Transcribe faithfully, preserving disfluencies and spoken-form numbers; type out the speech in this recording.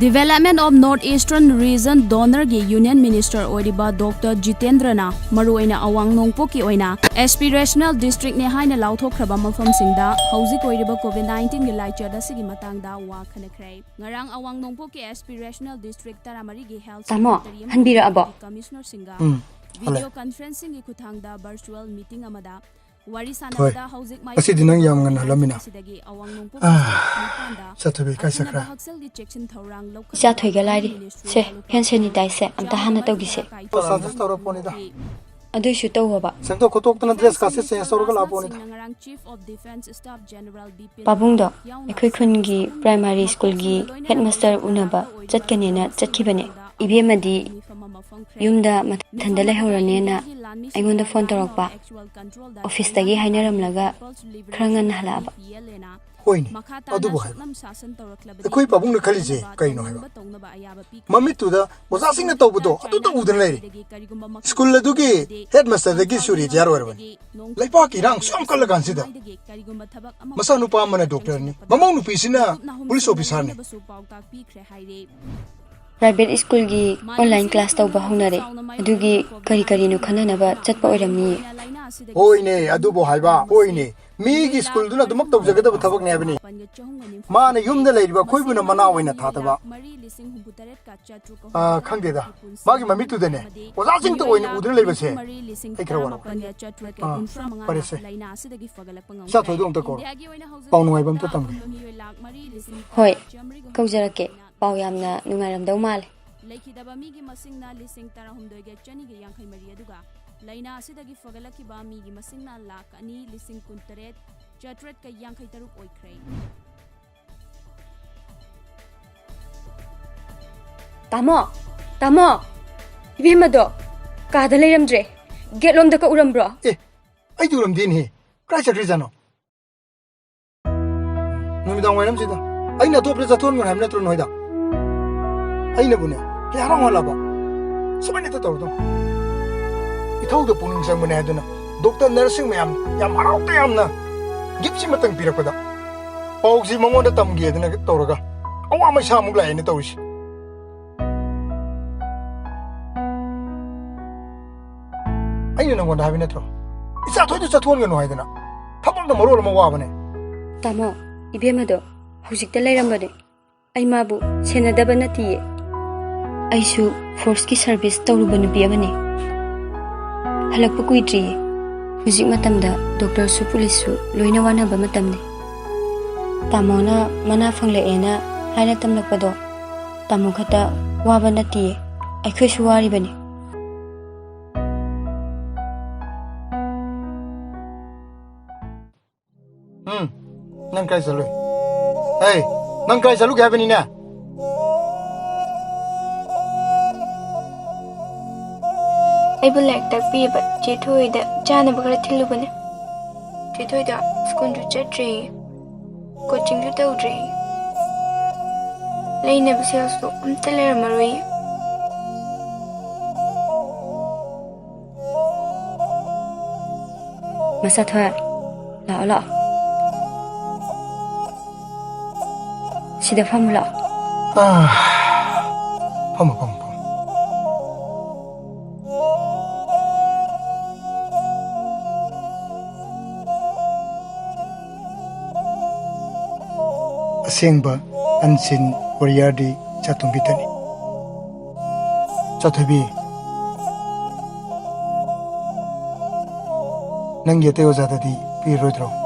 Development of North Eastern Region DoNER-ꯒꯤ Union Minister ꯑꯣꯏꯔꯤꯕ doctor ꯖꯤꯇꯦꯟꯗ꯭ꯔꯅ ꯃꯔꯨꯑꯣꯏꯅ ꯑꯋꯥꯡ ꯅꯣꯡꯄꯣꯛꯀꯤ ꯑꯣꯏꯅ aspirational district-ꯅꯦ ꯍꯥꯏꯅ ꯂꯥꯎꯊꯣꯛꯈ꯭ꯔꯕ ꯃꯐꯝꯁꯤꯡꯗ ꯍꯧꯖꯤꯛ ꯑꯣꯏꯔꯤꯕ COVID nineteen-ꯒꯤ ꯂꯥꯏꯆꯠ ꯑꯁꯤꯒꯤ ꯃꯇꯥꯡꯗ ꯋꯥ ꯈꯟꯅꯈ꯭ꯔꯦ꯫ ꯉꯔꯥꯡ ꯑꯋꯥꯡ ꯅꯣꯡꯄꯣꯛꯀꯤ aspirational district ꯇꯔꯥꯃꯔꯤꯒꯤ health ꯇꯥꯃꯣ, secretary ꯑꯃꯗꯤ ꯍꯟꯕꯤꯔꯛꯑꯕꯣ? Commissioner-ꯁꯤꯡꯒ ꯎꯝ, ꯍꯜꯂꯦ꯫ Video conferencing-ꯒꯤ ꯈꯨꯠꯊꯥꯡꯗ virtual meeting ꯑꯃꯗ ꯋꯥꯔꯤ ꯍꯣꯏ꯫ ꯁꯥꯟꯅꯕꯗ ꯍꯧꯖꯤꯛ ꯉꯁꯤꯗꯤ ꯅꯪ ꯌꯥꯝ ꯉꯟꯅ ꯍꯜꯂꯝꯃꯤꯅ꯫ ꯑꯁꯤꯗꯒꯤ ꯑꯋꯥꯡ ꯅꯣꯡꯄꯣꯛ ꯑꯥ, ꯗꯤꯁꯇ꯭ꯔꯤꯛ ꯅꯤꯄꯥꯟꯗ ꯆꯠꯊꯕꯤ ꯀꯥꯏ ꯑꯈꯟꯅꯕ ꯆꯠꯈ꯭ꯔꯦ? ꯍꯛꯁꯦꯜꯒꯤ ꯆꯦꯛꯁꯤꯟ ꯊꯧꯔꯥꯡ ꯂꯧꯈꯠ- ꯏꯆꯥ ꯊꯣꯏꯒ ꯂꯥꯏꯔꯤ꯫ ꯁꯦ, hand sanitize-ꯁꯦ ꯑꯝꯇ ꯍꯥꯟꯅ ꯇꯧꯈꯤꯁꯦ꯫ ꯄꯣꯁ ꯑꯥꯗꯁꯨ ꯇꯧꯔ ꯄꯣꯠꯅꯤꯗ꯫ ꯑꯗꯨꯏꯁꯨ ꯇꯧꯑꯣꯕ꯫ ꯁꯦꯡꯗꯣꯛ ꯈꯣꯠꯇꯣꯛꯇꯅ dress ꯀꯥꯁꯦ change ꯇꯧꯔꯒ ꯂꯥꯛꯄꯣꯠꯅꯤꯗ꯫ ꯉꯔꯥꯡ Chief of Defence Staff General Bipin ꯄꯥꯕꯨꯡꯗꯣ ꯌꯥꯎꯅ ꯑꯩꯈꯣꯏ ꯈꯨꯟꯒꯤ primary school-ꯒꯤ headmaster ꯎꯅꯕ ꯆꯠꯀꯅꯦꯅ ꯆꯠꯈꯤꯕꯅꯦ꯫ ꯏꯕꯦꯝꯃꯗꯤ ꯌꯨꯝꯗ ꯃꯊꯟꯗ ꯂꯩꯍꯧꯔꯅꯦꯅ ꯑꯩꯉꯣꯟꯗ phone ꯇꯧꯔꯛꯄ꯫ Office-ꯇꯒꯤ ꯍꯥꯏꯅꯔꯝꯂꯒ ꯈꯔ ꯉꯟꯅ ꯍꯜꯂꯛꯑꯕ꯫ ꯍꯣꯏꯅꯦ, ꯑꯗꯨꯕꯨ ꯍꯥꯏꯕ꯫ ꯑꯩꯈꯣꯏ ꯄꯥꯕꯨꯡꯅ ꯈꯜꯂꯤꯁꯦ ꯀꯩꯅꯣ ꯍꯥꯏꯕ? ꯃꯃꯤꯠꯇꯨꯗ ꯑꯣꯖꯥꯁꯤꯡꯅ ꯇꯧꯕꯗꯣ ꯑꯗꯨꯇ ꯎꯗꯅ ꯂꯩꯔꯦ꯫ School ꯑꯗꯨꯒꯤ headmaster-ꯗꯒꯤꯁꯨ retire ꯑꯣꯏꯔꯕꯅꯤ꯫ ꯂꯩꯕꯥꯛꯀꯤ ꯏꯔꯥꯡ ꯁꯨꯛ ꯌꯥꯝ ꯀꯜꯂ ꯀꯥꯟꯁꯤꯗ ꯃꯆꯥꯅꯨꯄꯥ ꯑꯃꯅ doctor-ꯅꯤ, ꯃꯃꯧ ꯅꯨꯄꯤꯁꯤꯅ police officer-ꯅꯤ꯫ Private school-ꯒꯤ online class ꯇꯧꯕ ꯍꯧꯅꯔꯦ꯫ ꯑꯗꯨꯒꯤ ꯀꯔꯤ ꯀꯔꯤꯅꯣ ꯈꯟꯅꯅꯕ ꯆꯠꯄ ꯑꯣꯏꯔꯝꯅꯤꯌꯦ꯫ ꯍꯣꯏꯅꯦ, ꯑꯗꯨꯕꯨ ꯍꯥꯏꯕ, ꯍꯣꯏꯅꯦ꯫ ꯃꯤꯒꯤ school-ꯗꯨꯅ ꯑꯗꯨꯃꯛ ꯇꯧꯖꯒꯗꯕ ꯊꯕꯛꯅꯦ ꯍꯥꯏꯕꯅꯤ꯫ ꯃꯥꯅ ꯌꯨꯝꯗ ꯂꯩꯔꯤꯕ ꯑꯩꯈꯣꯏꯕꯨꯅ ꯃꯅꯥ ꯑꯣꯏꯅ ꯊꯥꯗꯕ꯫ ꯑꯥ, ꯈꯪꯗꯦꯗ꯫ ꯃꯥꯒꯤ ꯃꯃꯤꯠꯇꯨꯗꯅꯦ, ꯑꯣꯖꯥꯁꯤꯡꯇ ꯑꯣꯏꯅ ꯎꯗꯨꯅ ꯂꯩꯕꯁꯦ ꯑꯩ ꯈꯔ ꯋꯥꯔꯧꯔꯦ꯫ ꯑꯥ, ꯐꯔꯦꯁꯦ꯫ ꯏꯆꯥ ꯊꯣꯏꯗꯣ ꯑꯝꯇ ꯀꯧꯔꯣ꯫ ꯄꯥꯎ ꯅꯨꯡꯉꯥꯏꯕ ꯑꯝꯇ ꯇꯝꯒꯦ꯫ ꯍꯣꯏ, ꯀꯧꯖꯔꯛꯀꯦ꯫ ꯄꯥꯎ ꯌꯥꯝꯅ ꯅꯨꯡꯉꯥꯏꯔꯝꯗꯧ ꯃꯥꯜꯂꯦ꯫ ꯂꯩꯈꯤꯗꯕ ꯃꯤꯒꯤ ꯃꯁꯤꯡꯅ ꯂꯤꯁꯤꯡ ꯇꯔꯥꯍꯨꯝꯗꯣꯏꯒ ꯆꯅꯤꯒ ꯌꯥꯡꯈꯩ ꯃꯔꯤ, ꯑꯗꯨꯒ ꯂꯥꯏꯅꯥ ꯑꯁꯤꯗꯒꯤ ꯐꯒꯠꯂꯛꯈꯤꯕ ꯃꯤꯒꯤ ꯃꯁꯤꯡꯅ ꯂꯥꯈ ꯑꯅꯤ ꯂꯤꯁꯤꯡ ꯀꯨꯟꯇꯔꯦꯠ ꯆꯥꯇ꯭ꯔꯦꯠꯀ ꯌꯥꯡꯈꯩ ꯇꯔꯨꯛ ꯑꯣꯏꯈ꯭ꯔꯦ꯫ ꯇꯥꯃꯣ! ꯇꯥꯃꯣ! ꯏꯕꯦꯝꯃꯗꯣ ꯀꯥꯗ ꯂꯩꯔꯝꯗ꯭ꯔꯦ꯫ Gate ꯂꯣꯝꯗ ꯀꯛꯎꯔꯝꯕ꯭ꯔꯣ? ꯑꯦ, ꯑꯩꯗꯤ ꯎꯔꯝꯗꯦꯅꯦꯍꯦ꯫ ꯀꯥꯏ ꯆꯠꯈ꯭ꯔꯤꯖꯥꯠꯅꯣ? ꯅꯨꯃꯤꯗꯥꯡ ꯋꯥꯏꯔꯝꯁꯤꯗ ꯑꯩꯅ ꯑꯇꯣꯞꯄꯗ ꯆꯠꯊꯣꯛꯍꯟꯒꯅꯨ ꯍꯥꯏꯕ ꯅꯠꯇ꯭ꯔꯣ ꯅꯣꯏꯗ? ꯑꯩꯅꯕꯨꯅꯦ ꯍꯦꯛ ꯍꯔꯥꯎ ꯍꯜꯂꯕ ꯁꯨꯃꯥꯏꯅ ꯍꯦꯛꯇ ꯇꯧꯔꯗꯧꯅꯤ꯫ ꯏꯊꯧꯗ ꯄꯨꯛꯅꯤꯡ ꯆꯪꯕꯅꯦ ꯍꯥꯏꯗꯨꯅ doctor nurse-ꯁꯤꯡ ꯃꯌꯥꯝ ꯌꯥꯝ ꯍꯔꯥꯎ ꯇꯌꯥꯝꯅ gift-ꯁꯤꯃꯇꯪ ꯄꯤꯔꯛꯄꯗ ꯄꯥꯎꯁꯤ ꯃꯉꯣꯟꯗ ꯇꯝꯒꯦꯗꯅ ꯇꯧꯔꯒ ꯑꯋꯥ ꯃꯩꯁꯥ ꯑꯃꯨꯛ ꯂꯥꯛꯑꯦꯅꯦ ꯇꯧꯔꯤꯁꯦ꯫ ꯑꯩꯅ ꯅꯪꯉꯣꯟꯗ ꯍꯥꯏꯕ ꯅꯠꯇ꯭ꯔꯣ, ꯏꯆꯥ ꯊꯣꯏꯗ ꯆꯠꯊꯣꯛꯍꯟꯒꯅꯨ ꯍꯥꯏꯗꯅ? ꯊꯕꯛꯅ ꯃꯔꯣꯜ ꯑꯃ ꯋꯥꯕꯅꯦ꯫ ꯇꯥꯃꯣ, ꯏꯕꯦꯝꯃꯗꯣ ꯍꯧꯖꯤꯛꯇ ꯂꯩꯔꯝꯕꯅꯦ꯫ ꯑꯩ ꯃꯥꯕꯨ ꯁꯦꯟꯅꯗꯕ ꯅꯠꯇꯤꯌꯦ꯫ ꯑꯩꯁꯨ ꯐꯣꯔꯁꯀꯤ ꯁꯔꯚꯤꯁ ꯇꯧꯔꯨꯕ ꯅꯨꯄꯤ ꯑꯃꯅꯤ꯫ ꯍꯜꯂꯛꯄ ꯀꯨꯏꯗ꯭ꯔꯤꯌꯦ꯫ ꯍꯧꯖꯤꯛ ꯃꯇꯝꯗ ꯗꯣꯛꯇꯔꯁꯨ ꯄꯨꯂꯤꯁꯁꯨ ꯂꯣꯏꯅ ꯋꯥꯅꯕ ꯃꯇꯝꯅꯤ꯫ ꯇꯥꯃꯣꯅ ꯃꯅꯥ ꯐꯪꯂꯛꯑꯦꯅ ꯍꯥꯏꯅ ꯇꯝꯂꯛꯄꯗꯣ ꯇꯥꯃꯣ ꯈꯛꯇ ꯋꯥꯕ ꯅꯠꯇꯤꯌꯦ, ꯑꯩꯈꯣꯏꯁꯨ ꯋꯥꯔꯤꯕꯅꯤ꯫ ꯎꯝ, ꯅꯪ ꯀꯥꯏ ꯆꯠꯂꯨꯏ? ꯑꯩ, ꯅꯪ ꯀꯥꯏ ꯆꯠꯂꯨꯒꯦ ꯍꯥꯏꯕꯅꯤꯅꯦ? ꯑꯩꯕꯨ ꯂꯥꯏꯔꯤꯛ ꯇꯥꯛꯄꯤꯕ ꯆꯦ ꯊꯣꯏꯗ ꯆꯥꯅꯕ ꯈꯔ ꯊꯤꯜꯂꯨꯕꯅꯦ꯫ ꯆꯦ ꯊꯣꯏꯗꯣ ꯁ꯭ꯀꯨꯜꯁꯨ ꯆꯠꯇ꯭ꯔꯦ, ꯀꯣꯆꯤꯡꯁꯨ ꯇꯧꯗ꯭ꯔꯦ꯫ ꯂꯩꯅꯕ ꯁꯦꯜꯁꯨ ꯑꯝꯇ ꯂꯩꯔꯝꯃꯔꯣꯏ꯫ ꯃꯆꯥꯊꯣꯏ, ꯂꯥꯛꯑꯣ, ꯂꯥꯛꯑꯣ꯫ ꯁꯤꯗ ꯐꯝꯃꯨ ꯂꯥꯛꯑꯣ꯫ ꯑꯥ, ꯐꯝꯃꯣ, ꯐꯝꯃꯣ, ꯐꯝꯃꯣ꯫ ꯑꯁꯦꯡꯕ unseen warriorꯗꯤ ꯆꯥꯇꯣꯝꯕꯤꯇꯅꯤ꯫ ꯆꯥꯊꯣꯏꯕꯤ, ꯅꯪꯒꯤ ꯑꯇꯩ ꯑꯣꯖꯥꯗꯗꯤ ꯄꯤꯔꯔꯣꯏꯗ꯭ꯔꯣ?